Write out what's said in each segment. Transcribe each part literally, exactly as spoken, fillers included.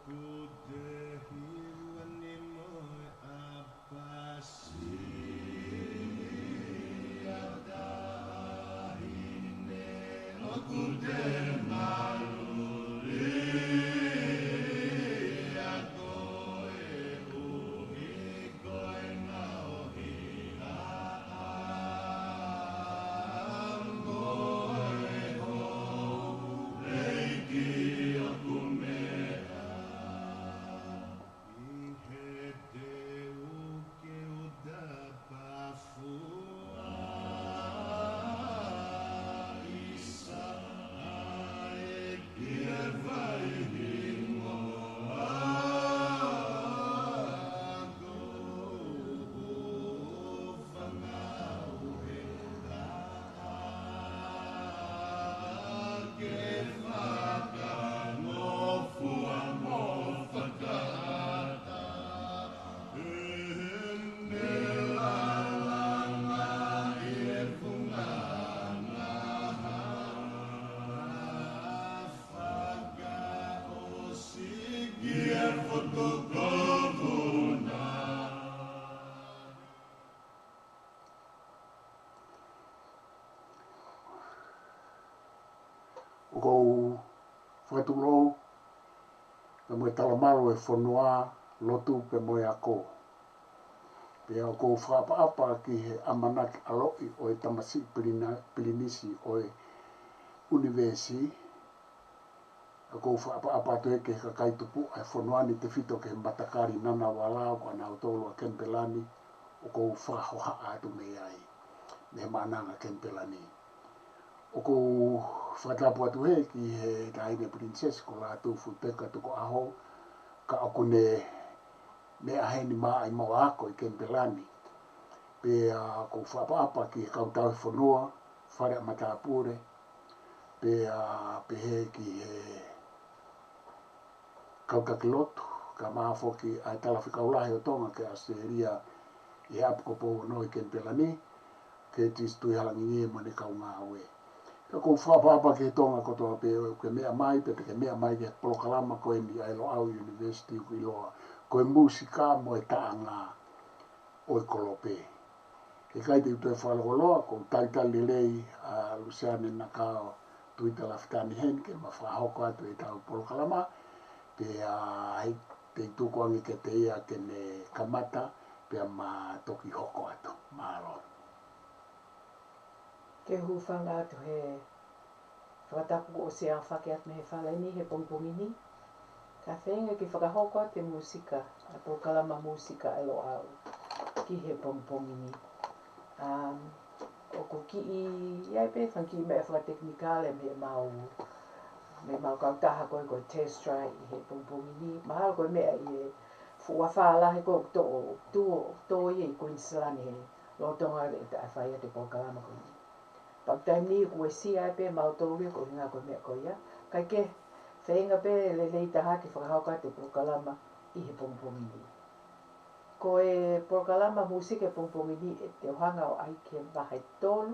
Kutehi wani mo e apasi, ʻa tahine ʻoku te malu ia koeʻuhi ko e ngaohi ʻa ʻa mo e houʻeiki ʻoku meʻa ʻi he teu ke u tapafua ʻi sa ʻa e ki he vai hingoa ko u fangau he ʻa ke fakangofua mo fakaʻatā ʻene lalanga ʻi he funga ngaha. Fakaʻosi ki he fotu ko Vuna. ʻOku ou fakatulou pea mo e talamalu ʻo e fonua, lotu pea mo e ako. Pea ʻoku ou fakaʻapaʻapa ki he ʻamanaki ʻaloʻi ʻo e tamasiʻi pilina-, pilinisi ʻo e ʻunivēsi. ʻOku ou fakaʻapaʻapa atu ki he kakai tupuʻa ʻo e fonua ni, tefito ki he matakali Ngunnawal, ko kinautolu ʻa Kenipela ni, ʻoku ou fakahohaʻa atu mei ai, mei he Maʻananga Kenipela ni. ʻOku ou fakatapu atu heni ki he Taʻahine Pilinisesi ko Lātūfuipeka Tukuʻaho, ka ʻoku ne meʻa heni maʻa e maʻu ako ʻi Kenipela ni. Pea ʻoku ou fakaʻapaʻapa ki he kau tauhi fonua, fale ʻa matāpule, pea pehē ki he kau taki lotu, kae ʻumaʻā foki ʻa e Talafekau Lahi ʻo Tonga ki ʻAositelēlia ʻi he ʻapi ko Pouono ʻi Kenipela ni, Curtis Tuʻihalangingie mo ʻene kau ngāue. Pea ʻoku ou fakaʻapaʻapa ki he Tonga kotoa pē ʻoku ke meʻa mai, pea te ke meʻa mai ki he polokalama ko eni ʻa e Loʻau University, ʻoku ʻiloa ko e mūsika mo e taʻanga ʻo e kolope. He ʻikai te u toe fakalōloa, ʻoku ou talitali lelei ʻa Luseane Nakao Tuita Lafitani heni ke ma fakahoko atu ʻetau polokalama, pea ʻe tuku ange kiate ia ke ne kamata, pea ma toki hoko atu. Mālō. Ke u hūfanga atu he fakatapu kuo ʻosi aofaki atu mei he fale ni he pongipongi ni. Kae feinga ke fakahoko atu e mūsika, ʻa e polokalama mūsika ʻa e Loʻau ki he pongipongi ni. Um, ʻoku kiʻi, ʻi ai pē fanga kiʻi meʻa fakatekinikale mei heʻemau, mei heʻemau kautaha ko ē ko e Telstra ʻi he pongipongi ni. Mahalo ko e meʻa ʻi he fuʻu afā lahi ko ē ʻoku tō, tō, tō ia ʻi Queensland he lolotonga e taʻe fai atu e polokalama ko eni. Pea ko e taimi ni ʻoku uesia ai pē mautolu ia ko e ʻuhinga ko e meʻa ko ia. Kae kehe, feinga pē lelei taha ke fakahoko atu e polokalama ʻi he pongipongi ni. Ko e polokalama mūsika he pongipongi ni ʻe te u hanga ʻo ʻai ki he vahe tolu.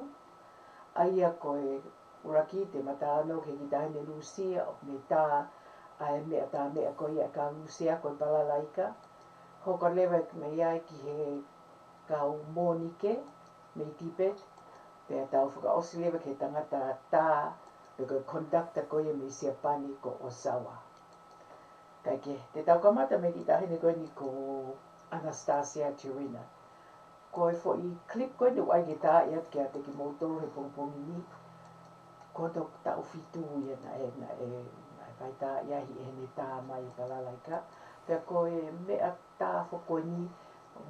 ʻA ia ko e ʻuluaki te ma talanoa ki he kiʻi taʻahine Lūsia ʻoku ne tā ʻa e meʻa tā meʻa ko ia ʻa e kau Lūsia ko e palalaika. Hoko leva mei ai ki he kau Mōnike mei Tibet, pea tau fakaʻosi leva ki he tangata tā, pe ko e conductor ko ia mei Siapani ko Ozawa. Kae kehe, te tau kamata mei he kiʻi taʻahine ko eni ko Anastasia Turina. Ko e foʻi clip ko eni ʻoku ʻai ke tā ia kiate kimoutolu he pongipongi ni, ko e taʻu fitu ia naʻe, naʻe, naʻe faitaaʻi ai ʻe heʻene tā mai e palalaika. Pea ko e meʻa tā foki ko eni,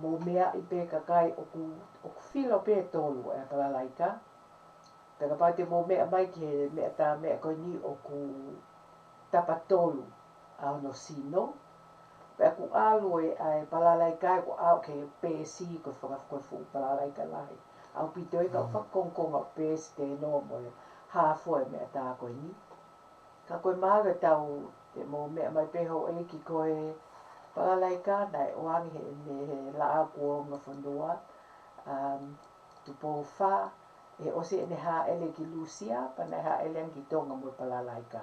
mou meaʻi pē kakai ʻoku, ʻoku filo pē ʻe tolu e palalaika. Pea kapau te mou meʻa mai ki he meʻa tā meʻa ko eni ʻoku tapa tolu ʻa hono sino. Pea ʻoku ʻalu e, ʻa e palalaika ʻoku ʻalu ki he peesi ko e faka-, ko e fuʻu palalaika lahi. ʻAupito ia ka ʻoku fakakongokonga peesi tēnoa mo e hāfua e meʻa tā ko eni. Ka ko e mahalo ʻe tau, te mou meʻa mai pē houʻeiki ko e palalaika naʻe ʻoange heʻene, he Laʻā kuo Ongo Fonua, um, Tupou Fā, ʻE ʻosi ʻene hāʻele ki Lūsia, pea naʻe hāʻele ange ki Tonga mo Palalaika.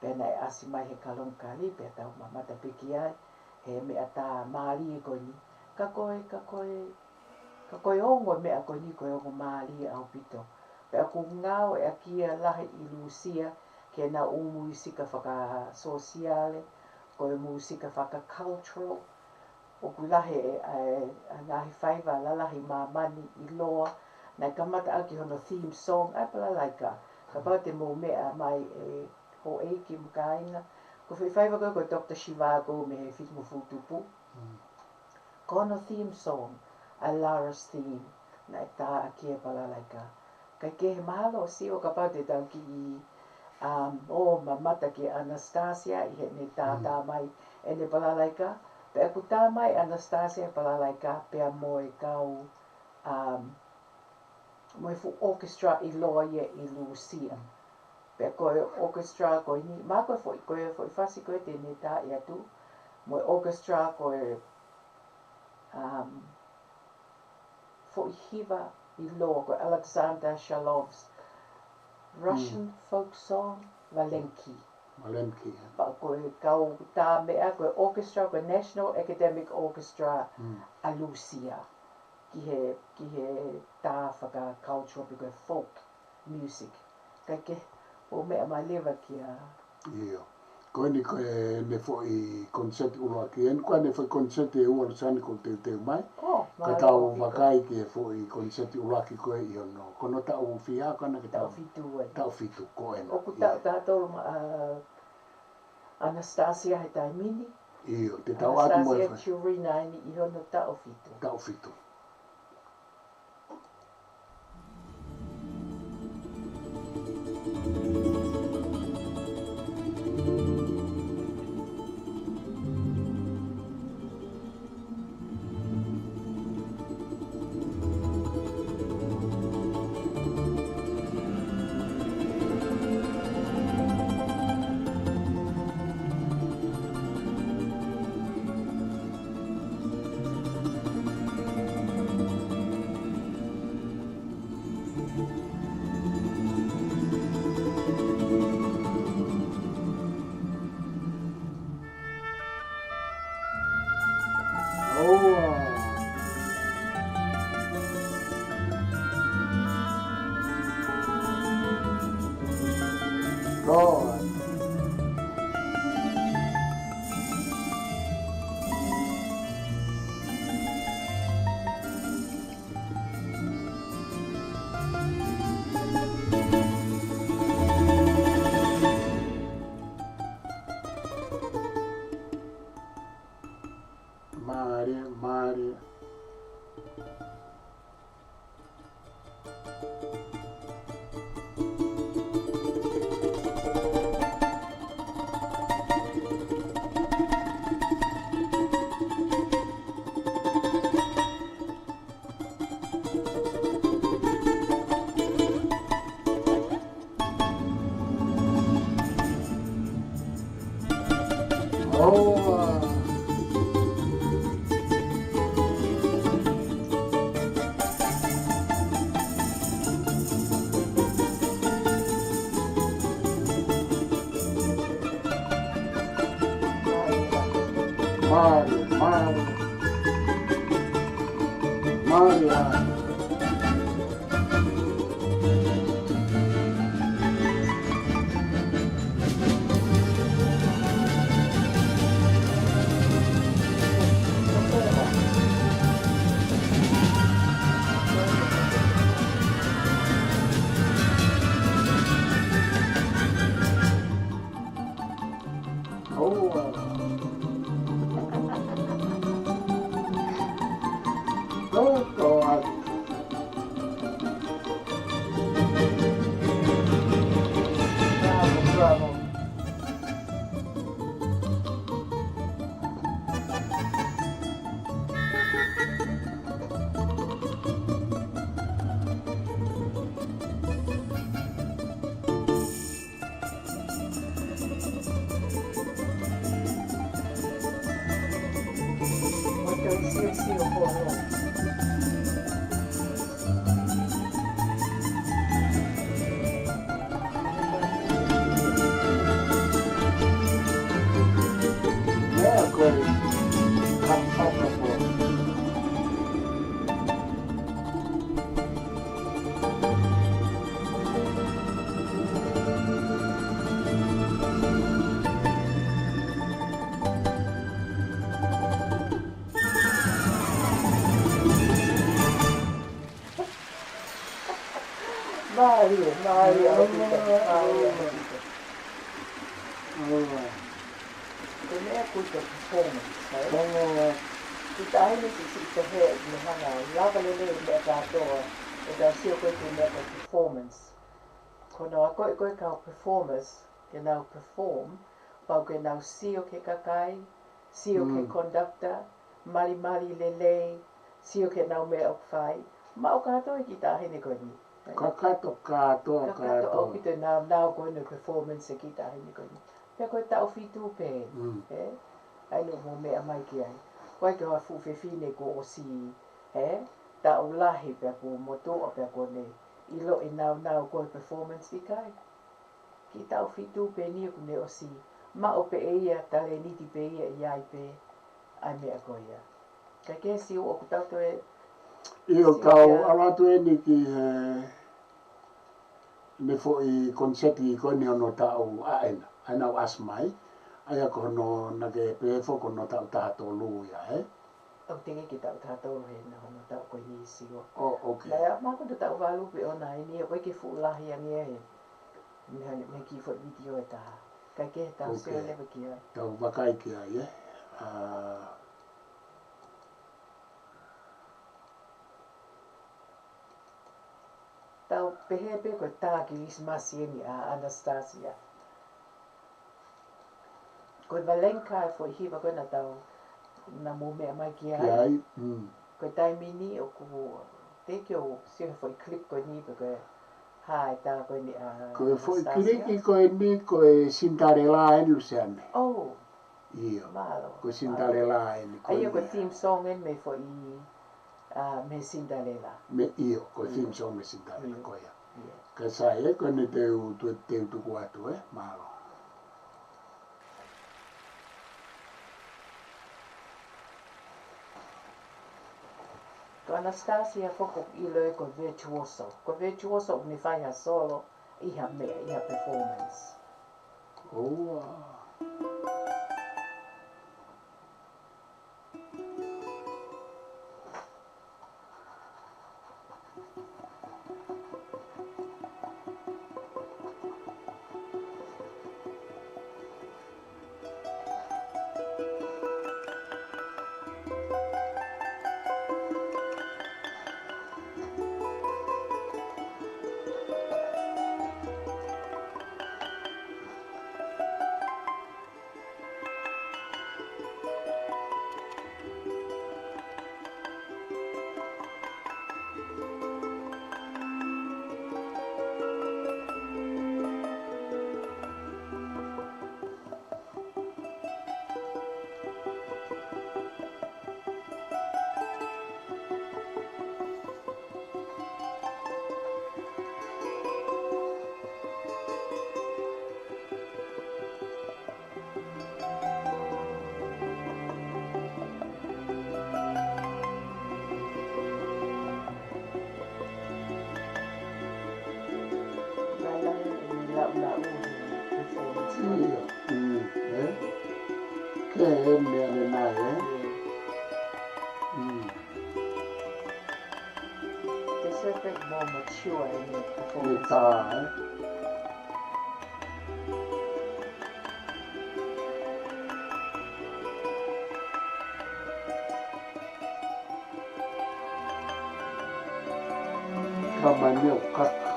Pea naʻe ʻasi mai he kalongokali, pea tau mamata pē ki ai, he meʻa tā mālie ko eni. Ka ko e, ka ko e, ka ko e ongo meʻa ko eni ko e ongo mālie ʻaupito. Pea ʻoku ngāueʻaki ia lahi ʻi Lūsia, ke na ʻū mūsika fakasōsiale, ko e mūsika fakacultural, ʻoku lahi e, e, e ngaahi faiva lalahi ʻi māmani ʻiloa, naʻe kamata ʻaki hono theme song, ʻa e Palalaika. Kapau te mou meʻa mai ʻe houʻeiki mo kāinga. Ko e foʻi faiva ko ē ko Doctor Zhivago mei he Fitungofulu Tupu. Ko hono theme song, ʻa e Lara's Theme, naʻe tā ʻaki e Palalaika. Kae kehe mahalo ʻo sio kapau te tau kiʻi, um, ʻo mamata kia Anastasia ʻi heʻene tā tā mai ʻene Palalaika. Pea ʻoku tā mai Anastasia Palalaika, pea mo e kau, um, mo e fuʻu orchestra ʻiloa ia ʻi Lūsia. Pea ko e orchestra ko eni, ma ko e foʻi, ko e foʻi fasi ko ē te ne tā atu, mo e orchestra ko e, um, foʻi hiva ʻiloa ko Alexander Shalov's Russian folk song, Valenki. Valenki, ē. Pea ko e kau tā meʻa, ko e orchestra, ko e National Academic Orchestra ʻa Lūsia. Ki he, ki he tā fakacultural pe ko e folk music. Kae kehe, ʻo meʻa mai leva kia. ʻIo. Ko eni ko ʻene foʻi concert ʻuluaki, eni ko ʻene foʻi concert ʻe ua Losani ko teuteu mai. Ka tau vakai ki he foʻi concert ʻuluaki ko ē ʻi hono. Ko hono taʻu fiha ko ena ke tau. Taʻu fitu ai. Taʻu fitu ko ena. ʻOku taʻu taha tolu mai, ʻa Anastasia he taimi ni. ʻIo, te tau ʻatu mai Anastasia Churina eni ʻi hono taʻu fitu. Taʻu fitu. Mālie, mālie. Mālie, mālie. Mālie. Mālie, mālie ʻaupito, mālie ʻaupito. Ko e meʻa ko e performance, ē? Kiʻi taʻahine siʻisiʻi pehē ʻoku ne hanga ʻo lava lelei e meʻa kātoa, ʻo tau sio ko e meʻa ko e performance. Ko hono akoʻi ko e kau performers ke nau perform, pau ke nau sio ki he kakai, sio ki he conductor, malimali lelei, sio ki heʻenau meʻa ʻoku fai, maʻu kātoa e kiʻi taʻahine ko eni. Kakato kātoa, kakato kātoa. ʻAupito e nāunau ko eni e performance e kiʻi taʻahine ko eni. Pea ko e taʻu fitu pē, ē? ʻA ia naʻa mou meʻa mai ki ai. Ko e kiʻi fuʻu fefine kuo ʻosi, ē? Taʻu lahi pea kuo motuʻa pea kuo ne ʻilo e nāunau ko e performance ʻikai. Kiʻi taʻu fitu pē eni ʻoku ne ʻosi maʻu pē ʻe ia, talēniti pē ia, ʻi ai pē ʻa e meʻa ko ia. Kae kehe, Siua, ʻoku tau toe ʻio, tau ʻalu atu eni ki he, ne foʻi konisēti ko eni hono taʻu ʻa ena, ʻa ena ʻoku ʻasi mai, ʻa ia ko hono naʻa ke pehē foki ko hono taʻu taha tolu ia, ē? ʻOku teʻeki ke taʻu taha tolu he naʻe hono taʻu ko eni, Siua. Oh, okay. Naʻe ʻalu mai ko e taʻu valu pē ʻona eni, ʻoku ʻikai ke fuʻu lahi ange ia he. Mei he, mei he kiʻi foʻi vitiō ʻe taha. Kae kehe, tau sio leva ki ai. Tau vakai ki ai, ē? ʻA, tau pehē pē ko e tā Kilisimasi eni ʻa Anastasia. Ko e Valenka e foʻi hiva ko ē naʻa tau, naʻa mou meʻa mai ki ai. Ki ai, mm. Ko e taimi ni ʻoku teʻeki ke u sio he foʻi clip ko eni pe ko e hā e tā ko eni ʻa Anastasia. Ko e foʻi clip ko eni ko e Cinderella eni, Luseane. Oh. ʻIo. Mālō. Ko e Cinderella eni ko eni. ʻA ia ko e theme song eni mei he foʻi, ʻa, mei he Cinderella. Mei, ʻio, ko e theme song mei he Cinderella ko ia. ʻIo. Kae sai ē, ko eni te u, te u tuku atu ē, mālō. Ko Anastasia foki ʻoku ʻiloʻi ko e virtuoso. Ko e virtuoso ʻoku ne fai ha solo ʻi ha meʻa, ʻi ha performance. ʻOua. Lahi e laʻu, laʻu he performance. ʻIo, mm, ē? Ke ʻi ai e meʻa ʻanenai, ē? ʻIo. Mm. They should be more mature in the performance. Ni tā, ē? Ka mani o kaka.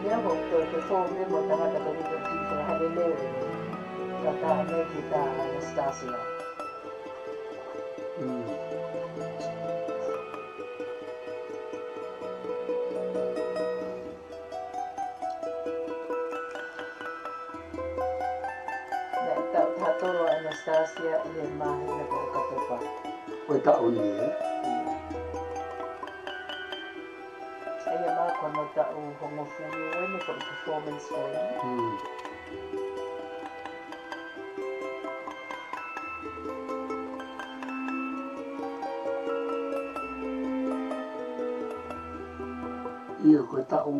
Ia, ko e perform mo e tangata ko eni ko e kiʻi fakahā lelei. Ka tā ʻanenai ki tā Anastasia. Mm. Naʻe taʻu taha tolu ʻa Anastasia ʻi he māhina ko ʻOkatopa. Ko e taʻu ni, ē? ʻIo. ʻA ia ʻoku maʻu ko hono taʻu hongofulu ʻeni ko e performance ko ē. Mm. ʻIo, ko e taʻu,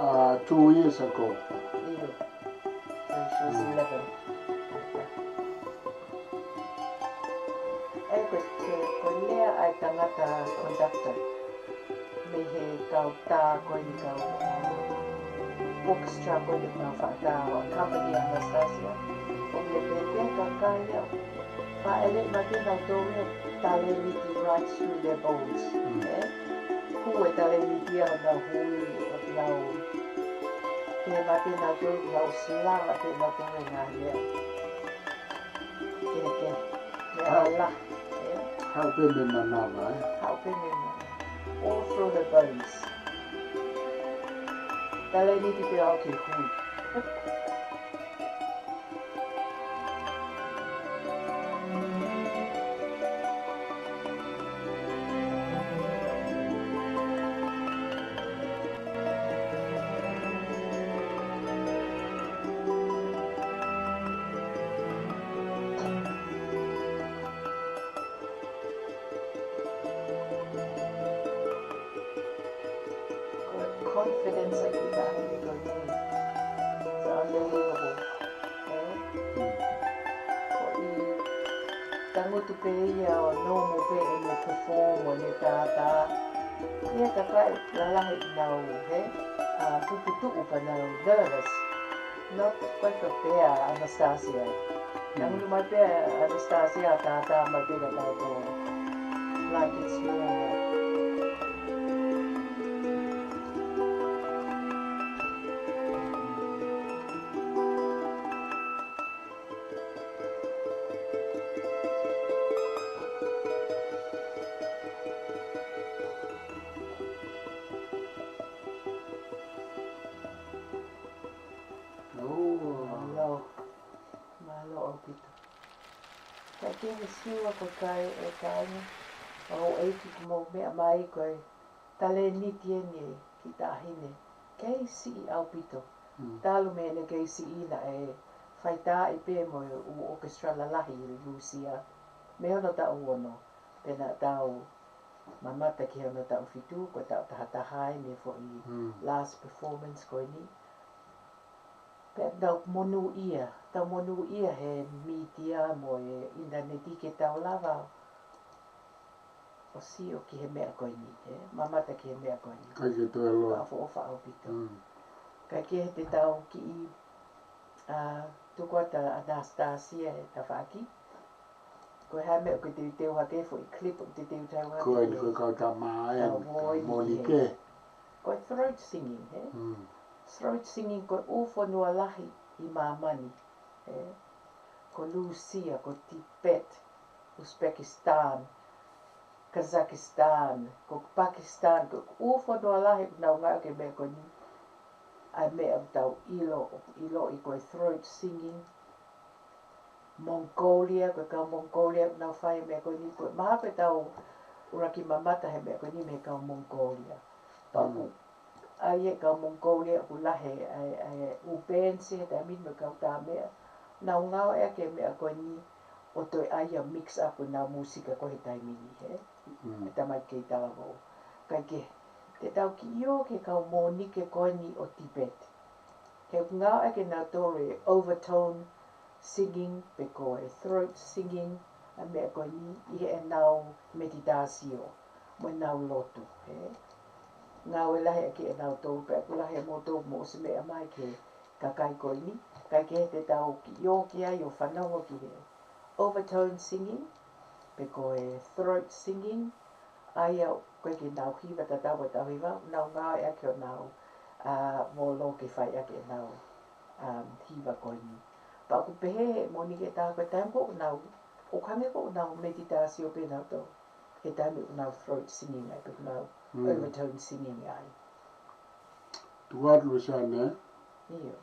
uh, two years ago. ʻIo. When she was eleven. Ko e, ko e, ko e lea ʻa e tangata conductor mei he kau tā ko eni, kau, uh, orchestra ko eni, kau faʻa tā ʻo accompany Anastasia. ʻOku ne pehē ki he kakai ia, fāʻeleʻi mai pē nautolu ia, talēniti runs through their bones. Mm. Ē? Hū e talēniti ia honau hui, ʻo nau, pehē mai pē nautolu, nau sila pē nautolu he ngaahi lea. Kehekehe. Meʻa lahi. Ē? Haʻu pē mei manava, ē? Haʻu pē mei manava. All through the bones. Talēniti pē ʻo aʻu ki he hui. Ko e confidence ʻa e kiʻi taʻahine ko eni. It's unbelievable. Ē? Mm. Ko e tangutu pē ia ʻo normal pē ʻene perform, ʻene tātā. ʻI he kakai lalahi ʻoku nau, hē? ʻA, puputuʻu pea nau nervous. Not quite a fair Anastasia. Mm. Naʻe ʻunu mai pē ʻa Anastasia ʻo tātā mai pē ka tau tō. Like it's normal. Mālō. Mālō ʻaupito. Kae kehe, Siua, ko e kakai, ʻe kāinga, ʻa houʻeiki, kuo mou meʻa mai ko e talēniti eni e kiʻi taʻahine. Kei siʻi ʻaupito. Mm. Talu mei heʻene kei siʻi naʻe faitaaʻi pē mo e ʻū orchestra lalahi ʻi Lūsia. Mei hono taʻu ono. Pea naʻa tau mamata ki hono taʻu fitu, ko e taʻu tahataha eni e foʻi, mm, last performance ko eni. Pea tau monūʻia, tau monūʻia he mītia mo e ʻinitaneti ke tau lava ʻo sio ki he meʻa ko eni, ē, mamata ki he meʻa ko eni. ʻIkai ke toe loa. Ka ʻofa, ʻofa ʻaupito. Mm. Kae kehe, te tau kiʻi, ā, tuku atu ʻa Anastasia he tafaʻaki. Ko e hā e meʻa ʻoku ke teuteu hake, foʻi clip ʻoku ke teuteu hake? Ko eni, ko e kau tama eni, kau Monike. Ko e throat singing, ē? Mm. Throat singing, ko e ʻū fonua lahi ʻi māmani, ē? Ko Lūsia, ko Tibet, Uzbekistan, Kazakhstan, ko Pakistan, ko e ʻū fonua lahi ʻoku nau ngāueʻaki e meʻa ko eni. ʻA e meʻa ʻoku tau ʻilo, ʻoku ʻiloʻi ko e throat singing. Mongolia, ko e kau Mongolia ʻoku nau fai e meʻa ko eni, ko e mahalo pē tau ʻuluaki mamata he meʻa ko eni mei he kau Mongolia. Pea ʻoku, mm, ʻa ia e kau Mongolia ʻoku lahi e, e, e ʻū bands he taimi ni mo e kau tā meʻa. Nau ngāueʻaki e meʻa ko eni ʻo toe ʻai ʻo mix up honau mūsika ko ē he taimi ni, hē? Mm. E tamaiki kei talavou. Kae kehe, te tau kiʻi ō ki he kau Monike ko eni ʻo Tibet. He ʻoku ngāueʻaki ʻe nautolu e overtone singing, pe ko e throat singing, ʻa e meʻa ko eni ʻi heʻenau meditāsio mo ʻenau lotu, hē? Ngāue lahi ʻaki ʻe nautolu, pea ʻoku lahi ʻa moutolu ʻoku mou ʻosi meʻa mai ki he kakai ko eni, kae kehe, te tau kiʻi ō ki ai ʻo fanongo ki he overtone singing, pe ko e throat singing, ʻa ia ʻoku ʻikai ke nau hiva tatau pē ʻetau hiva, nau ngāueʻaki honau, ā, volo ke fai ʻaki ʻenau, um, hiva ko eni. Pea ʻoku pehē ʻe Monike ʻe taha ko e taimi ko ē ʻoku nau, ʻoku hangē ko ʻenau meditāsio pē nautolu he taimi ʻoku nau throat singing ai, pe ʻoku nau, mm, overtone singing ai. Tuku atu, Luseane. ʻIo.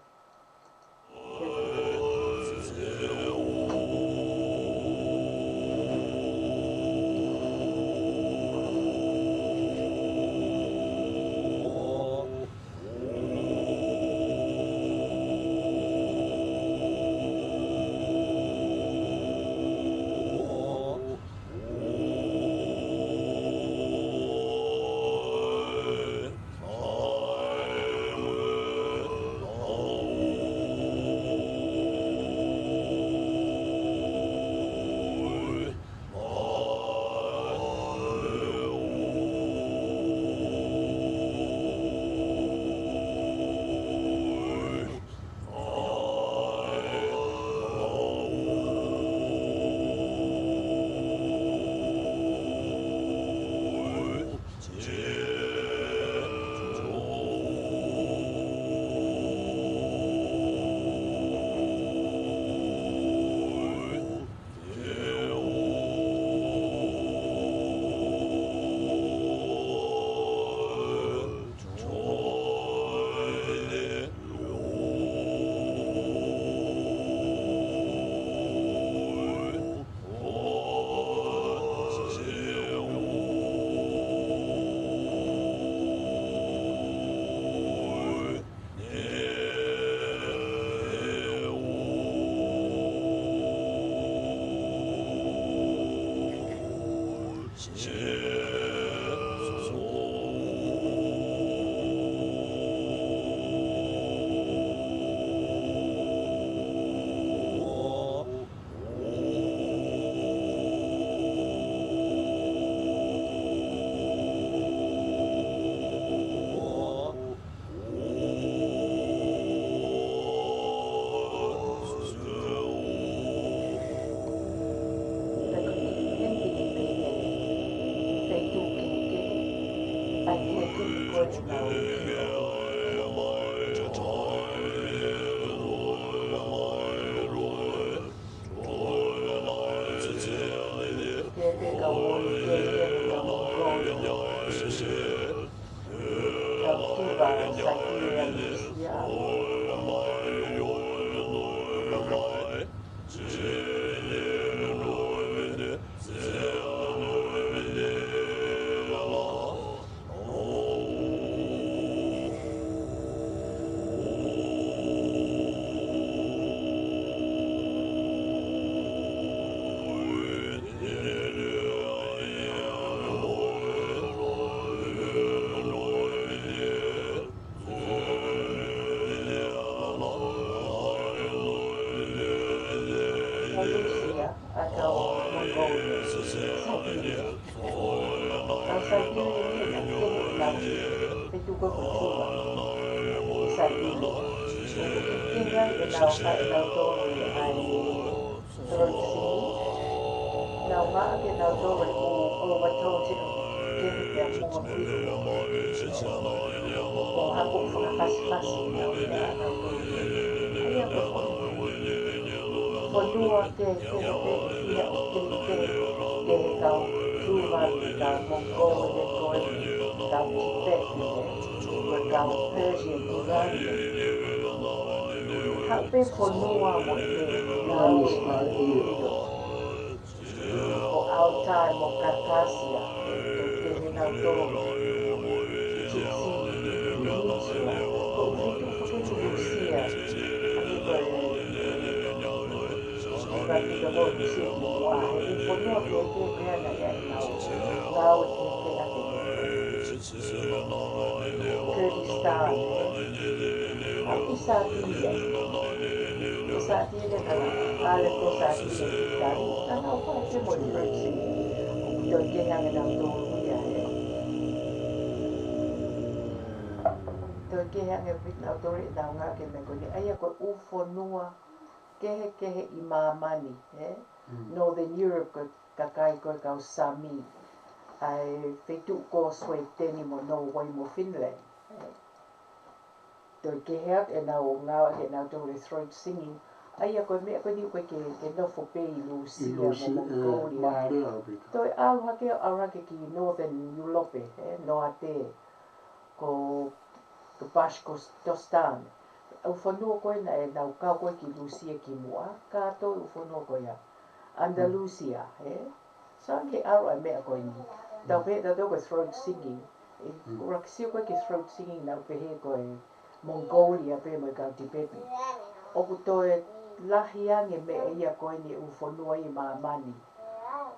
Fonua kehekehe pē ʻi he kau Tuvalu, kau Mongolia, ko e kau Tibet, ko e kau Persia, Iran. Haʻu pē fonua mo e kau Altai mo Khakāsia, ko e kau Gypsy, Indonesia, ko e kau Rusia, ko e Ko e ʻikai ke tau ʻosi ʻi muʻa, he ʻū fonua kehekehe pē ia naʻe ʻi ai ʻenau ngāue kehekehe ʻaki. Kurdistan, ʻa ʻIsātile. ʻIsātile ka, ka le ko Sātile ki Itali. Ka nau fai pē mo e Brexit. ʻOku toe kehe ange ʻenau tō ia, ē. Toe kehe ange pē ʻenau tō ʻenau ngāue ki he meʻa ko eni. ʻA ia ko e ʻū fonua kehekehe ʻi māmani, ē? Mm. Northern Europe ko e kakai ko e kau Sami, ʻa e feituʻu ko Suēteni mo Norway mo Finland, ē? Toe kehe atu ʻenau ngāue ʻaki ʻenau tō e throat singing. ʻA ia ko e meʻa ko eni ʻoku ʻikai ke, ke nofo pē ʻi Lūsia mo Mongolia. Toe ʻalu hake, ʻalu hake ki Northern Europe, ē? Noate. Ko, ko Bashkortostan. ʻA e fonua ko ē naʻe nau kau ko ē ki Lūsia ki muʻa, kātoa ʻa e fonua ko ia. Andalusia, ē? Sai ke ʻalu ʻa e meʻa ko eni. Tau pehē ʻe tautolu ko e throat singing. ʻOku ʻuluaki sio ko ē ki he throat singing naʻa nau pehē ko e Mongolia pē mo e kau Tibeti. ʻOku toe lahi ange meʻa ia ko eni ʻū fonua ʻi māmani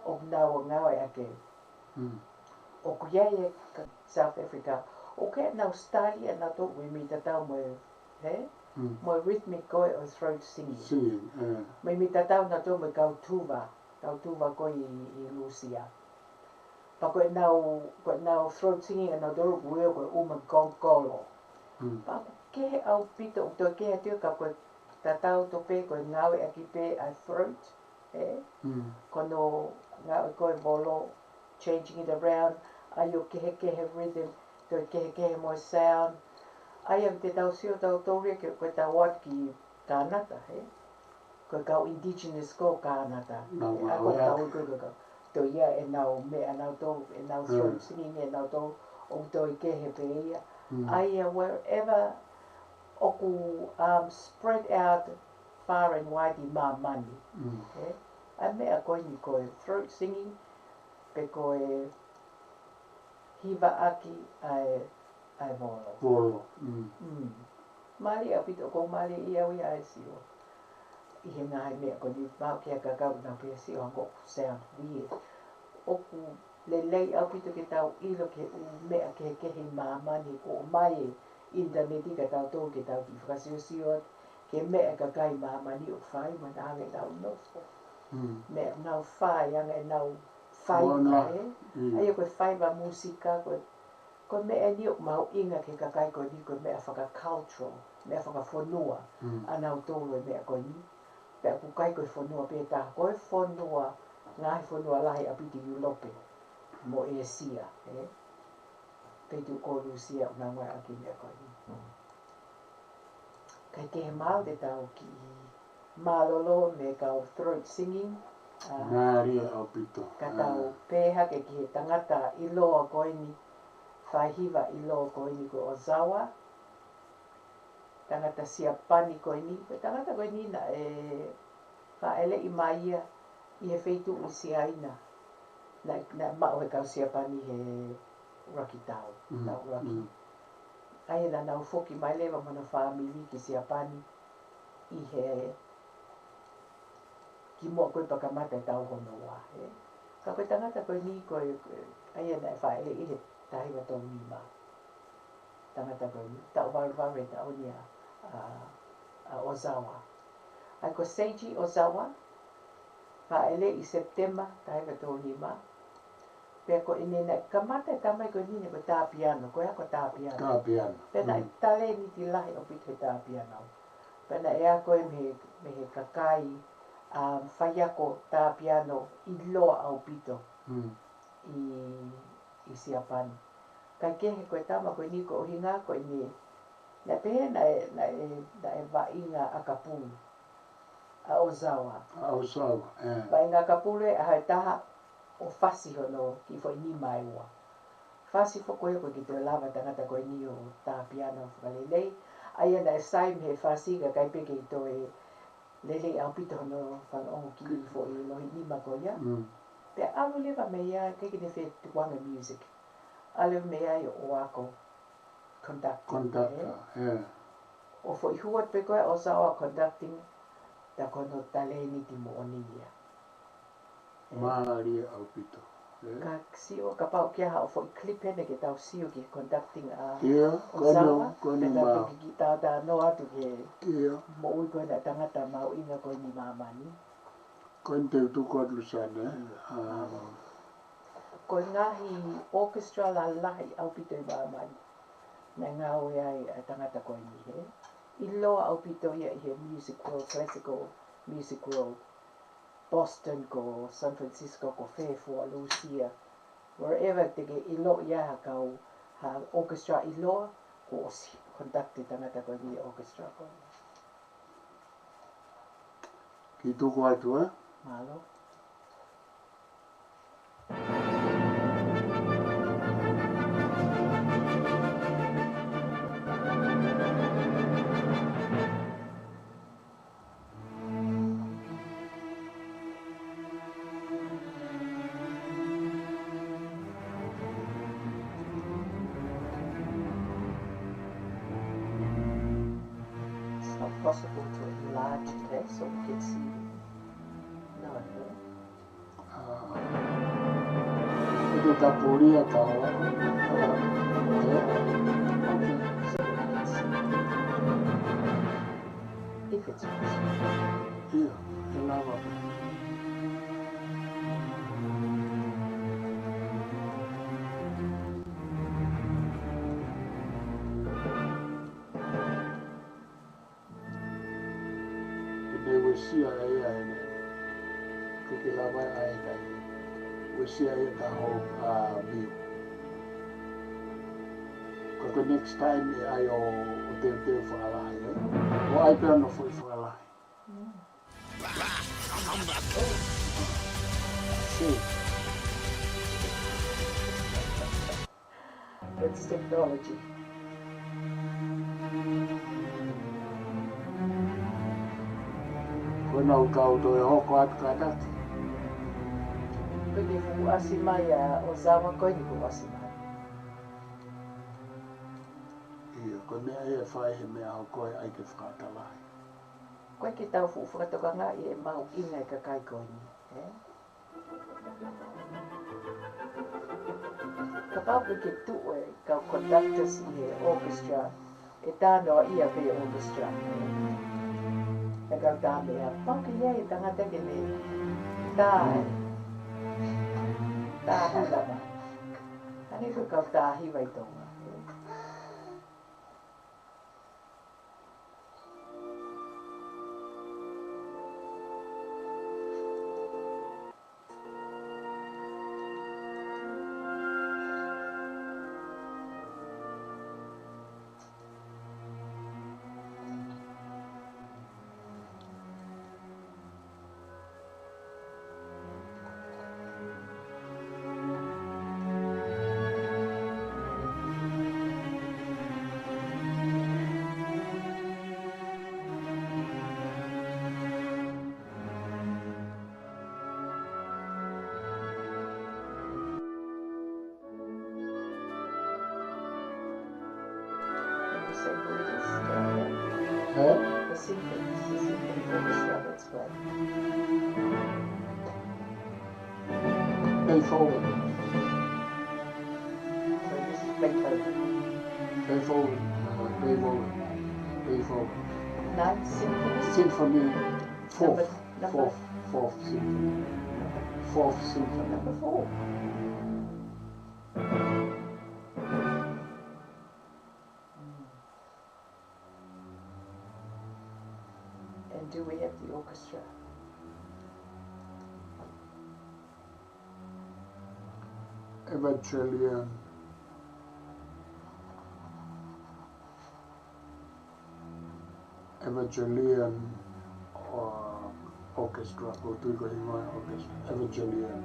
ʻoku nau ngāue ʻaki. ʻOku ʻi ai e ka-, South Africa. ʻOku ʻi ai ʻenau style ia nautolu ʻoku ʻi ai e tatau mo e, ē? Mo e rhythmic ko ē ʻo e throat singing. Mo e ʻi ai e tatau nautolu mo e kau Tuva, kau Tuva ko ē ʻi, ʻi Lūsia. Pea ko ʻenau, ko ʻenau throat singing ʻanautolu ʻoku ui ko e ʻuma gogolo. Pea ʻoku kehe ʻaupito, ʻoku toe kehe atu ka ko e tatau tofu pē ko e ngāue ʻaki pē ʻa e throat, ē? Ko hono ngāue ko ē volo, changing it around, ʻa ia ʻoku kehekehe rhythm, toe kehekehe mo e sound. ʻA ia te tau sio tautolu ia ke, ko e tau atu ki Kānata, ē? Ko e kau indigenous ko Kānata. ʻA ia ko e kau, ko e kau. Toe ʻi ai ʻenau meʻa ʻanautolu, ʻenau throat singing ʻanautolu, ʻoku toe kehe pē ia. ʻA ia wherever ʻoku, um, spread out far and wide ʻi māmani. Ē? ʻA e meʻa ko eni ko e throat singing, pe ko e hiva ʻaki ʻa e, ʻa e volo. Volo. Mālie ʻaupito, ʻoku mālie ia ʻa e sio. ʻI he ngaahi meʻa ko eni mau kia kakau nau pē sio hangē ʻoku sound weird. ʻOku lelei ʻaupito ke tau ʻilo ki he ʻū meʻa kehekehe ʻi māmani, ʻoku ʻomai e ʻinitaneti kiate kitautolu ke tau kiʻi fakasiosio atu ki he meʻa ʻa e kakai ʻi māmani ʻoku fai mo e anga ʻenau nofo. Mm. Meʻa ʻoku nau fai, anga ʻenau faiva, ē? Mm. ʻA ia ko e faiva mūsika, ko e, ko e meʻa eni ʻoku mahuʻinga ki he kakai ko eni, ko e meʻa fakacultural, meʻa fakafonua, mm, ʻanautolu e meʻa ko eni. Pea ʻoku ʻikai ko e fonua pē taha, ko e fonua, ngaahi fonua lahi ʻaupito ʻi ʻIulope mo ʻĒsia, ē? Feituʻu ko Lūsia ʻoku nau ngāueʻaki e meʻa ko eni. Kae kehe, mālō ʻetau kiʻi mālōlō mei he kau throat singing, ā, Mālie ʻaupito. Ka tau, ā, pehē hake ki he tangata ʻiloa ko eni, faihiva ʻiloa ko eni ko Ozawa. Tangata Siapani ko eni, ko e tangata ko eni naʻe fāʻeleʻi mai ia ʻi he feituʻu ʻi Siaina. Naʻe, naʻe maʻu he kau Siapani he ʻuluaki tau, mm, tau ʻuluaki. Mm. ʻA ia naʻa nau foki mai leva mo hono fāmili ki Siapani ʻi he kimuʻa ko ē pea kamata e tau hono ua, ē. Ka ko e tangata ko eni ko e, ko e, ʻa ia naʻe fāʻeleʻi he taha hiva tolu nima. Tangata ko eni, taʻu valu valu e taʻu ni ʻa, ʻa, ʻa Ozawa. ʻA ia ko Seiji Ozawa, fāʻeleʻi ʻi Sepitema, taha hiva tolu nima. Pea ko ʻene naʻe kamata e tama ko eni naʻe ko e tā piano, ko e ako tā piano. Tā piano. Pea naʻe, mm, talēniti lahi ʻaupito he tā piano. Pea naʻe ako ia mei he, mei he kakai, ā, faiako tā piano ʻiloa ʻaupito, mm, ʻi, ʻi Siapani. Kae kehe ko e tama ko eni ko e ʻuhinga ko ʻene, naʻe pehē naʻe, naʻe, naʻe vaʻinga ʻakapulu ʻa Ozawa. ʻA Ozawa, ē. Vaʻinga ʻakapulu ʻe ʻaho ʻe taha ʻo fasi hono kiʻi foʻi nima ʻe ua. Fasi foki ia ko e ʻikai ke toe lava tangata ko eni ʻo tā piano fakalelei. ʻA ia naʻe sai mei he fasi kae ʻikai pē ke toe lelei ʻaupito hono fanongo ki he kiʻi foʻi lohi nima ko ia. Mm. Pea ʻalu leva mei ai, ʻikai ke ne fie tukuange music. ʻAlu leva mei ai ʻo ako conducting, conductor, ē? ʻIo. ʻO foʻi hū atu pē ko ē ʻa Ozawa conducting, tā ko hono talēniti moʻoni ia. Ē? Mālie ʻaupito, ē? Ka sio, kapau ʻoku ʻi ai haʻo foʻi clip heni ke tau sio ki he conducting ʻa, ʻio, ko ena, Ozawa, ko ena pea tau mā- toki kiʻi talanoa atu ki he, ʻio, moʻui ko ena ʻa e tangata mahuʻinga ko eni ʻi māmani. Ko ena te u tuku atu, Luseane, ē? Mm. Ā, ko e ngaahi orchestra lalahi ʻaupito ʻi māmani naʻe ngāue ai ʻa e tangata ko eni, ē? ʻIloa ʻaupito ia ʻi he music world, classical music world. Boston, ko San Francisco, ko fē fua, Lūsia, wherever te ke ʻiloʻi ai ha kau, ha orchestra ʻiloa, kuo ʻosi conduct e tangata ko eni e orchestra ko eni. Kiʻi tuku atu, ē? Mālō. It's not possible to enlarge it, eh, so we can see. No, no. Ah. Itu tapulia tawa. Ah. Okay. So we can see. If it's possible. ʻIo, ʻe lava pē. Pea ne uesia ʻe ia ʻene, ko e ke lava ʻa e kai. Uesia ʻe ia ʻeta hoʻo, ā, view. Ka ko e next time ʻe ʻai ʻo, ʻo teuteu fakalahi, ē? ʻO ʻai pē hono foʻi fakalahi. Mm. See. That's technology. Ko ena ʻoku tau toe hoko atu kātaki. Ko e fuʻu ʻasi mai ʻa Ozawa ko eni kuo ʻasi mai. ʻIo, ko e meʻa ia ʻe fai he meʻa hoko ʻe ʻai ke fakatalahi. Ko e ke tau fuʻu fakatokangaʻi e mahuʻinga e kakai ko eni, ē? Kapau ʻoku ke tuʻu e kau conductors ʻi he orchestra, ʻe tā noaʻia pē e orchestra. ʻE kau tā meʻa, pau ke ʻi ai e tangata ke ne tā e, tā hula mai. Hangē ko e kau tā hiva ʻi Tonga. Huh? The symphony, the symphony orchestra that's playing. Beethoven. So this is Beethoven. Beethoven. Uh, Beethoven. Beethoven. Ninth Symphony. Symphony. Fourth. Number, number. Fourth. Fourth Symphony. Fourth Symphony. Number four. Mm. And do we have the orchestra? Evangelion. Evangelion, uh, Orchestra, ko e tui ko e hingoa orchestra, Evangelion.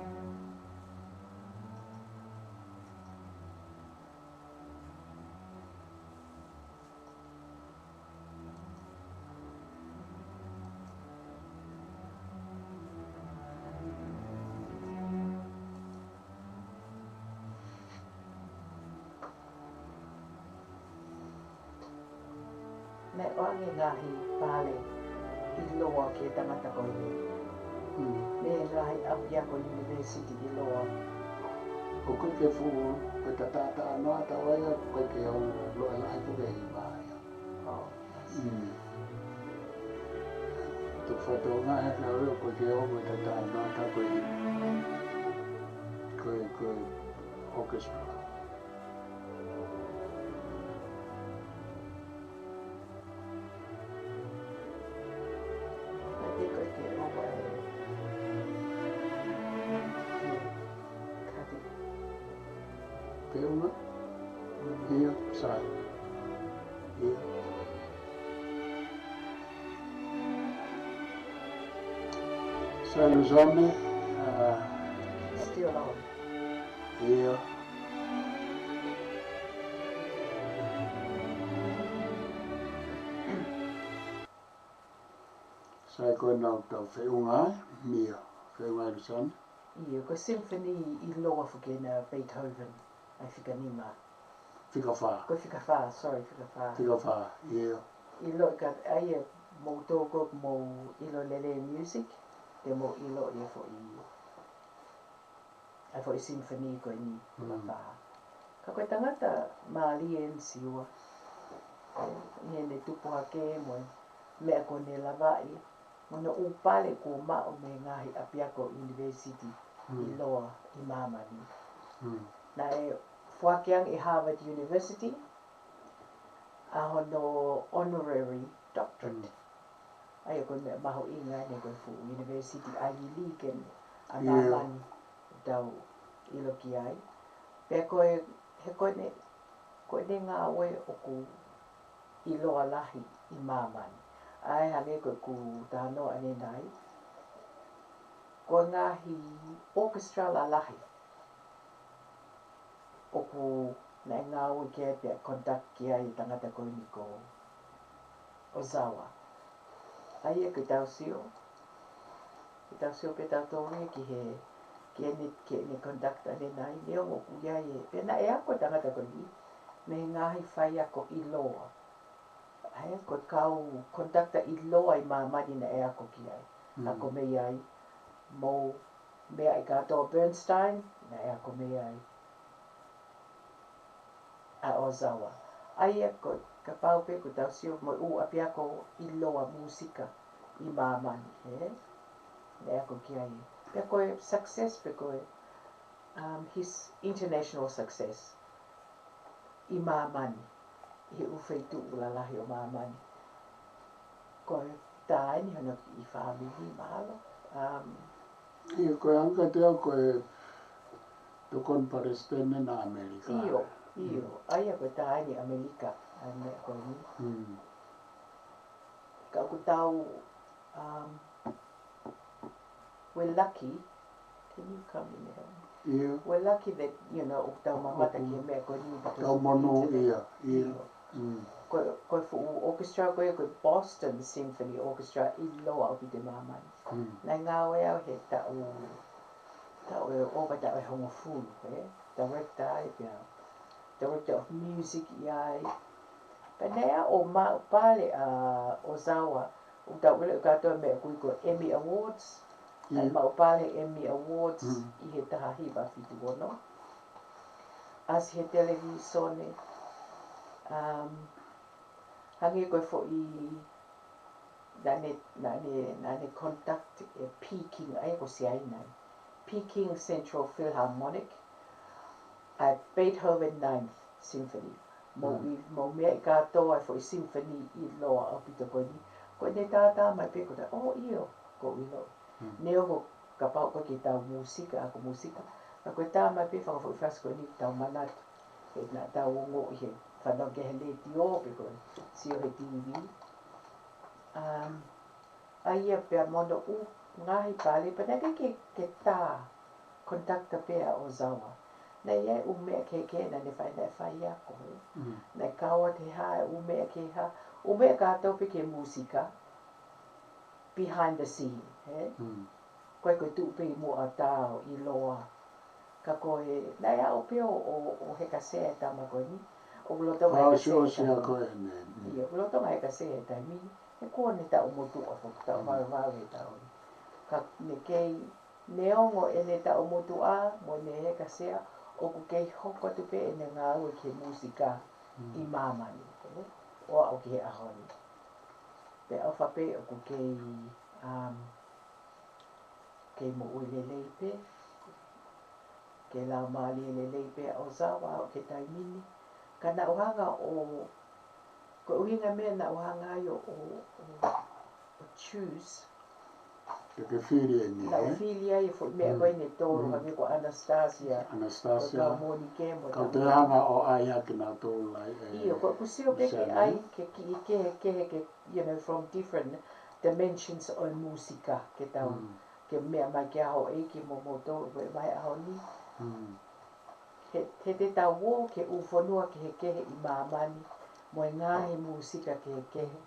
Naʻe ʻoange ngaahi pale ʻiloa ki he tangata ko eni. Mm. Mei he ngaahi ʻapiako university ʻiloa. ʻOku ke fuʻu, ko e tatā noa tau ai, ʻoku ke ʻo loa lahi ko e hiva ia. Oh, I see. Mm. Tuku fatongia he kau leo ko e ke ʻo ko e tatā noa ta ko e, ko e, ko e orchestra. Peunga? ʻIo, sai. ʻIo. Sai Luzone, ʻa, Still on. ʻIo. Sai ko ena ʻoku tau feʻunga ai, ʻio, feʻunga ai Luzone. ʻIo, ko e symphony ʻiloa foki ena Beethoven, ʻa e fika nima. Fika fā. Ko e fika fā, sorry, fika fā. Fika fā, ʻio. ʻIlo ka, ʻa ia, mou tō ko mou ʻilo lelei music, te mou ʻilo ia foʻi ʻa e foʻi symphony ko eni, mm, fā. Ka ko e tangata mālie eni Siua. ʻI heʻene tupu hake mo e meʻa ko ʻene lavaʻi, mo hono ʻū pale kuo maʻu mei he ngaahi ʻapiako university, mm, ʻiloa ʻi māmani. Mm. Naʻe foaki ange ʻe Harvard University ʻa hono honorary doctorate. Mm. ʻA ia ko e meʻa mahuʻinga eni ko e fuʻu university Ivy League eni ʻa, ʻio, māmani ʻoku tau ʻilo ki ai. Pea ko e, he ko ʻene, ko ʻene ngāue ʻoku ʻiloa lahi ʻi māmani. ʻA ia hangē ko ʻeku talanoa ʻanenai, ko e ngaahi orchestra lalahi ʻoku naʻe ngāue ki ai pea conduct ki ai e tangata ko eni ko Ozawa. ʻA ia ke tau sio, ke tau sio pē tautolu ia ki he, ki heʻene, ki heʻene conduct ʻanenai, neongo ʻoku ʻi ai e, pea naʻe ako e tangata ko eni mei he ngaahi faiako ʻiloa. He ko e kau conductor ʻiloa ʻi māmani naʻe ako ki ai. Mm. Ako mei ai, mo e meʻa ʻi kātoa, Bernstein, naʻe ako mei ai. ʻa Ozawa. ʻA ia ko, kapau pē ko ʻetau sio mo e ʻū ʻapiako ʻiloa mūsika ʻi māmani, hē? Naʻe ako ki ai. Pea ko e success pē ko e, um, his international success ʻi māmani, ʻi he ʻū feituʻu lalahi ʻo māmani. Ko e tā eni hono kiʻi fāmili mahalo. Um, ʻIo, ko e anga kiate au ko e tokoni palesiteni ʻa ʻAmelika. ʻIo, ʻio. ʻA ia ko e tā eni ʻAmelika, ʻa e meʻa ko eni. Mm. Ka ʻoku tau, um, we're lucky. Can you come in there? ʻIo. We're lucky that, you know, ʻoku tau mamata ki he meʻa ko eni because of the internet. Tau monūʻia, ʻio. ʻIo. Mm. Ko, ko e fuʻu orchestra ko ē, ko e Boston Symphony Orchestra ʻiloa ʻaupito ʻi māmani. Mm. Naʻe ngāue au he taʻu, taʻu ʻe ova taʻu ʻe hongofulu, ē? Director ai pea. Director of Music ʻi ai. Pea naʻe ʻalu ʻo maʻu pale ʻa Ozawa, ʻoku tau ʻilo ʻe kātoa meʻa ko e Emmy Awards, ʻa e maʻu pale Emmy Awards ʻi he taha hiva fitu ono. ʻAsi he televīsone, um, hangē ko e foʻi naʻa ne, naʻa ne, naʻa ne conduct ʻe Peking, ʻa ia ko Siaina. Peking Central Philharmonic, ʻa e Beethoven Ninth Symphony. Mo i, mo meʻa ʻi kātoa e foʻi symphony ʻiloa ʻaupito ko eni. Ko ʻene tātā mai pē ko ta, ʻo ʻio, ko ʻilo. Neongo kapau ko e ke tau mūsika, ako mūsika. Ka ko e tā mai pē fakafoʻi fasi ko eni tau manatu. He naʻa tau ongoʻi he fanongo ki he letiō pe ko e sio he T V. Um, ʻA ia pea mo hono ʻū ngaahi pale, pea naʻe ʻikai ke, ke tā conductor pē ʻa Ozawa. Naʻe ʻi ai e ʻū meʻa kehekehe naʻa ne fai, naʻe faiako, ē. Mm. Naʻe kau atu he hā e ʻū meʻa ke hā, ʻū meʻa kātoa pē ki he mūsika, behind the scene, ē. Mm. Ko e ko e tuʻu pē ʻi muʻa tā ʻo ʻiloa. Ka ko e, naʻe aʻu pē ʻo, ʻo, ʻo hekasea e tama ko eni. ʻOku lolotonga hekasea e tama. Fakaʻosiʻosi ʻa ko ē ʻene. Mm. ʻIo, ʻoku lolotonga hekasea he taimi ni. He kuo ne taʻu motuʻa foki, taʻu valu valu he taʻu ni. Ka ne kei, neongo ʻene taʻu motuʻa mo ʻene hekasea, ʻoku kei hoko atu pē ʻene ngāue ki he mūsika ʻi māmani, ē? ʻO aʻu ki he ʻaho ni. Pea ʻofa pē ʻoku kei, um, kei moʻui lelei pē, kei laumālie lelei pē ʻa Ozawa ʻo ki he taimi ni. Ka naʻa ku hanga ʻo, ko e ʻuhinga meʻa naʻa ku hanga ai ʻo, ʻo, ʻo, ʻo choose. Ke ke fili eni, ē? Naʻa ku fili ai e foʻi meʻa ko eni ʻe tolu, hangē ko Anastasia, Anastasia. Ko Kau Moʻoni Kē mo Kau Te Hanga ʻo ʻAi Hake Nautolu Lai, ē, ʻIo, ko ʻeku sio pē ke ʻai ke kiʻi kehekehe ke, you know, from different dimensions ʻo e mūsika ke tau, ke meʻa mai ki he ʻaho ʻeiki mo moutolu ko e mai ʻaho ni. He, he te tau ō ki he ʻū fonua kehekehe ʻi māmani, mo e ngaahi mūsika kehekehe,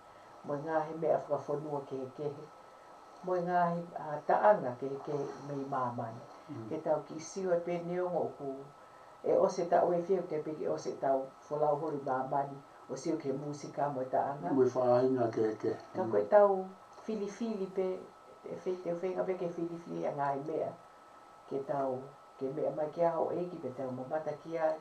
mo e ngaahi meʻa fakafonua kehekehe, mo e ngaahi, ā, taʻanga kehekehe mei māmani. Ke tau kiʻi sio ai pē neongo ʻoku, ʻe ʻosi e taʻu ʻe fiha, te pē ke ʻosi ʻetau folau holo ʻi māmani, ʻo sio ki he mūsika mo e taʻanga. Mo e faʻahinga kehekehe. Ka ko ʻetau filifili pē, ʻe fe-, te u feinga pē ke filifili ʻa e ngaahi meʻa ke tau, ke meʻa mai ki he ʻaho ʻeiki pea tau mamata ki ai,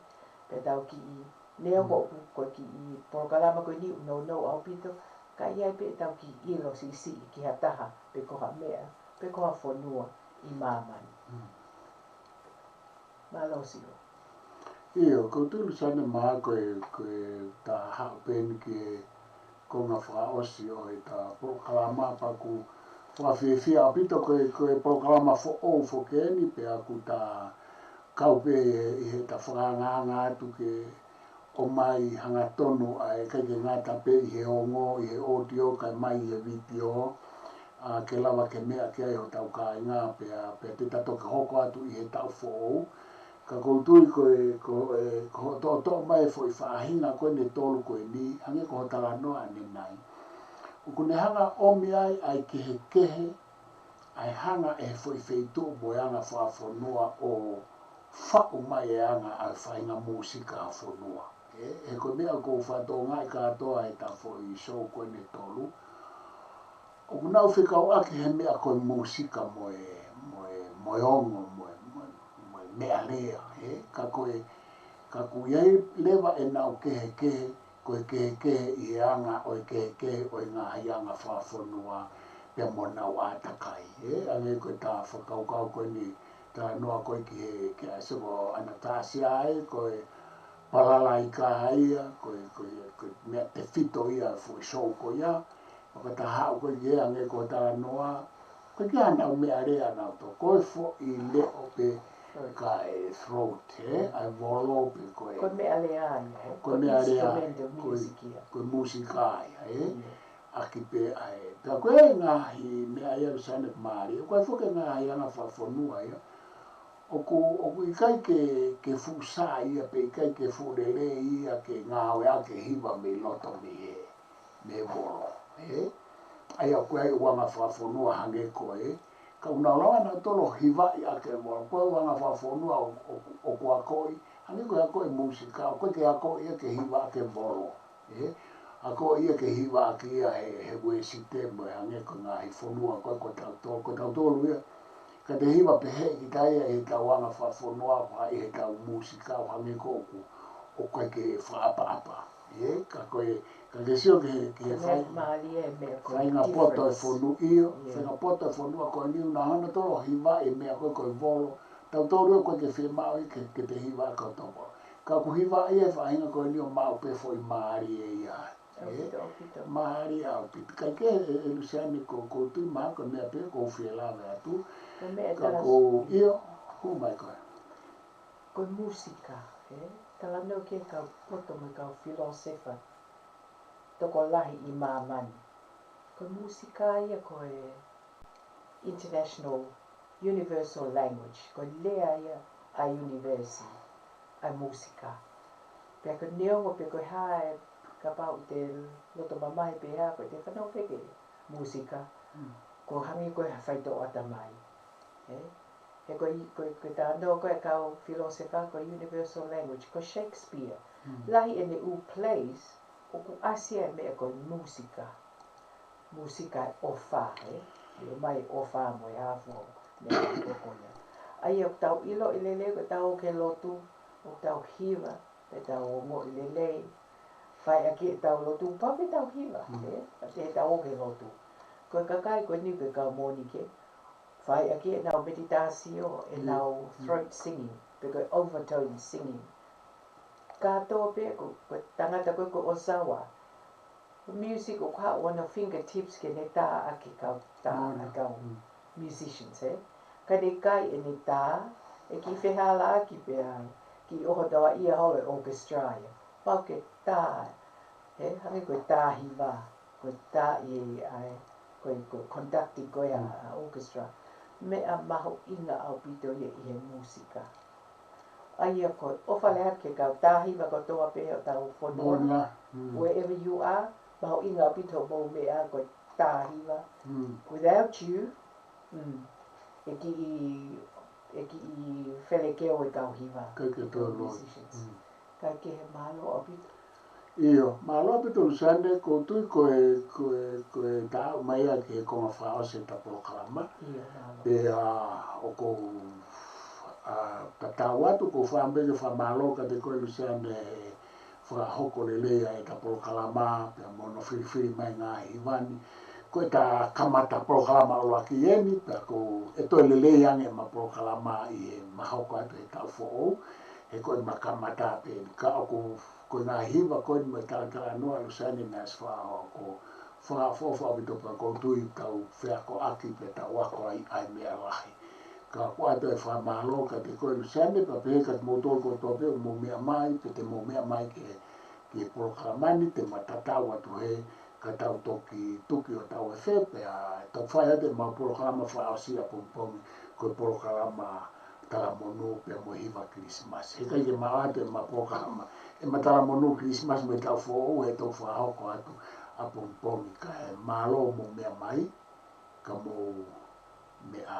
pea tau kiʻi, neongo ʻoku ko e kiʻi polokalama ko eni ʻoku nounou ʻaupito, ka ʻi ai pē ʻetau kiʻi ʻilo siʻisiʻi ki ha taha, pe ko ha meʻa, pe ko ha fonua ʻi māmani. Mālō Sio. ʻIo, ko u tui Luseane mā ko e, ko e ta haʻu pē eni ki he konga fakaʻosi ʻo ʻeta polokalama pea ʻoku fakafiefia ʻaupito ko e, ko e polokalama foʻou foki eni pea ʻoku ta kau pē ʻi heʻeta fakaangaanga atu ke ʻomai hangatonu ʻa e ʻikai ke ngata pē ʻi he ongo, ʻi he ʻōtio kae ʻomai ʻi he vitiō, ʻa, ke lava ke meʻa ki ai hotau kāinga pea, pea te ta toki hoko atu ʻi he taʻu foʻou. Ka ko u tui ko e, ko e, ko hoʻo toʻotoʻo mai e foʻi faʻahinga ko eni ʻe tolu ko eni, hangē ko hoʻo talanoa ʻanenai. ʻOku ne hanga ʻomi ai ʻa e kehekehe, ʻa e hanga ʻe he foʻi feituʻu mo e anga fakafonua ʻo faʻu mai e anga ʻa e faʻahinga mūsika ʻa e fonua. ʻE, he ko e meʻa ʻoku ou fakatokangaʻi kātoa ʻi heʻeta foʻi show ko eni ʻe tolu. ʻOku nau fekauʻaki he meʻa ko e mūsika mo e, mo e, mo e ongo, mo e, mo e, mo e meʻa lea, ē? Ka ko e, Ka ʻoku ʻi ai leva ʻenau kehekehe, ko e kehekehe ʻi he anga ʻo e kehekehe ʻo e ngaahi anga fakafonua pea mo ʻenau ʻātakai. Ē, hangē ko e tā fakakaukau ko eni, talanoa ko ē ki he, ki he ʻasi ko ʻAnatasia ai, ko e palalaika ia, ko e, ko e, ko e meʻa tefito ia, foʻi show ko ia, fakataha ko ia hangē ko e talanoa, ko e kia nau meʻa lea nau tō, ko e foʻi leʻo pē ka e throat, ē, ʻa e volo pe ko e. Ko e meʻa lea ia, ē? Ko e meʻa lea, instrument of ko e, music ia. Ko e musika ia, ē? ʻAki pē ʻa e. Pea ko e ngaahi meʻa ia Luseane mālie, ko e foʻi ngaahi anga fakafonua ia. ʻOku, ʻoku ʻikai ke, ke fuʻu sā ia pe ʻikai ke fuʻu lelei ia ke ngāueʻaki e hiva mei loto mei he, mei he volo, ē? ʻA ia ʻoku ʻi ai e anga fakafonua hangē ko ē, ka ʻoku nau lava nautolu ʻo hivaʻi ʻaki e volo, ko e anga fakafonua ʻo, ʻo, ʻoku akoʻi, hangē ko e akoʻi musika, ʻoku ʻikai ke akoʻi ia ke hiva ʻaki e volo. Ē, akoʻi ia ke hiva ʻaki ia he, he uēsite mo e hangē ko e ngaahi fonua ko ē ko tautolu, ko tautolu ia. Ka te hiva pehē kita ia ʻi heʻetau anga fakafonua, ʻo haʻi heʻetau musika, ʻo hangē ko ʻoku, ʻoku ʻikai ke fakaʻapaʻapa. Ē, ka ko e, ka ke sio ki he, ki he fai, mālie e meʻa ko e faʻahinga poto e difference. Fonu ʻio, ʻIo. Faʻahinga poto e fonua ko eni ʻoku nau hanga nautolu ʻo hiva e meʻa ko ē ko e volo. Tautolu ʻoku ʻikai ke fiemaʻu ia ke, ke te hiva ʻaki hoto volo. Ka ʻoku hiva ia e faʻahinga ko eni ʻo maʻu pē foʻi mālie ia. ʻAupito, ʻaupito. Mālie ʻaupito. Kae kehe ē, ē Luseane ko, ko u tui mahalo ko e meʻa pē ʻoku ou fie lave atu. Ko e meʻa ka tala ko u, ʻio, hū mai koe. Ko e musika, ē? Talanoa ki he kau poto mo e kau filōsefa tokolahi ʻi māmani. Ko e musika ia ko e international universal language, ko e lea ia ʻa e ʻunivēsi, ʻa e musika. Pea ko e neongo pe ko e hā e kapau te loto mamahi pe hā ko e te fanongo pē ki he musika, Mm. ko e hangē ko e ha faitoʻo ʻatamai. Ē? He ko e, ko e, ko e talanoa ko ē ʻa e kau filōsefa ko e universal language, ko Shakespeare. Mm. Lahi ʻene ʻū plays, ʻoku ʻasi ai e meʻa ko e musika. Musika ʻoku ʻofa, ē? ʻIo mai ʻofa mo e afo, meʻa ko ia. ʻA ia ʻoku tau ʻiloʻi lelei, ʻoku tau ō ki he lotu, ʻoku tau hiva, pea tau ongoʻi lelei. Fai ʻaki ʻetau lotu, pau ke tau hiva, Mm. ē? Pea te tau ō ki he lotu. Ko e kakai ko eni ko e kau Mōnike, fai ʻaki ʻenau meditāsio, Mm. ʻenau Mm. throat singing, pe ko e overtone singing. Kātoa pē ko, ko e tangata ko ē ko Ozawa. Music ʻoku haʻu ʻi hono fingertips ke ne tā ʻaki e kau tā, Moana. ʻa e kau Mm. musicians, ē? Ka ne ʻikai ʻene tā, ʻe kiʻi fehālaaki pē ai, kiʻi ʻoho tauʻaʻia holo e orchestra ia. Pau ke tā, ē? Hangē ko e tā hiva, ko e tā ʻi ai, ko e, ko e conducting ko ē ʻa, Mm. ʻa e orchestra. Meʻa mahuʻinga ʻaupito ia ʻi he musika. ʻA ia ko e ʻofa lahi atu ki he kau tā hiva kotoa pē ʻo hotau fonua. Moana. Mm. Wherever you are, mahuʻinga ʻaupito hoʻomou meʻa ko e tā hiva. Mm. Without you, mm, ʻe kiʻi, ʻe kiʻi felekeo e kau hiva. Ke ke Kau tolo. Musicians. Mm. Kae kehe, mālō ʻaupito. ʻIo, mālō ʻaupito Luseane, ko u tui ko e, ko e, ko e tā mai ia ki he konga fakaʻosi ʻeta polokalama. ʻIo, mālō. Pea, ʻoku ou, ʻa, tatau atu, ʻoku ou fakaʻamu pē ke fakamālō kiate koe Luseane he fakahoko lelei ʻa ʻeta polokalama, pea mo hono filifili mai e ngaahi hiva ni. Ko ʻeta kamata polokalama ʻuluaki eni, pea ʻoku toe lelei ange ʻema polokalama ʻi he ʻema hoko atu he taʻu foʻou, he ko ʻema kamata pē eni. Ka ʻoku, ko e ngaahi hiva ko eni mo e talatalanoa Luseane naʻe ʻosi fakaʻosi, ʻoku fakaʻofoʻofa ʻaupito pea ʻoku ou tui tau feakoʻaki pea tau ako ai ʻa e meʻa lahi. Ka ʻoku ʻoatu e fakamālō kiate koe Luseane, pea pehē kiate kimoutolu kotoa pē ʻoku mou meʻa mai, pe te mou meʻa mai ki he, ki he polokalama ni, te ma tatau atu hē, ka tau toki tuki hotau efe, pea toki fai atu ʻema polokalama fakaʻosi ʻapongipongi, ko e polokalama talamonū pea mo e hiva Kilisimasi. He ʻikai ke ma ʻoatu ʻema polokalama, ʻema talamonū Kilisimasi mo e taʻu foʻou, he toki fakahoko atu ʻapongipongi, kae mālō hoʻomou meʻa mai, ka mou meʻa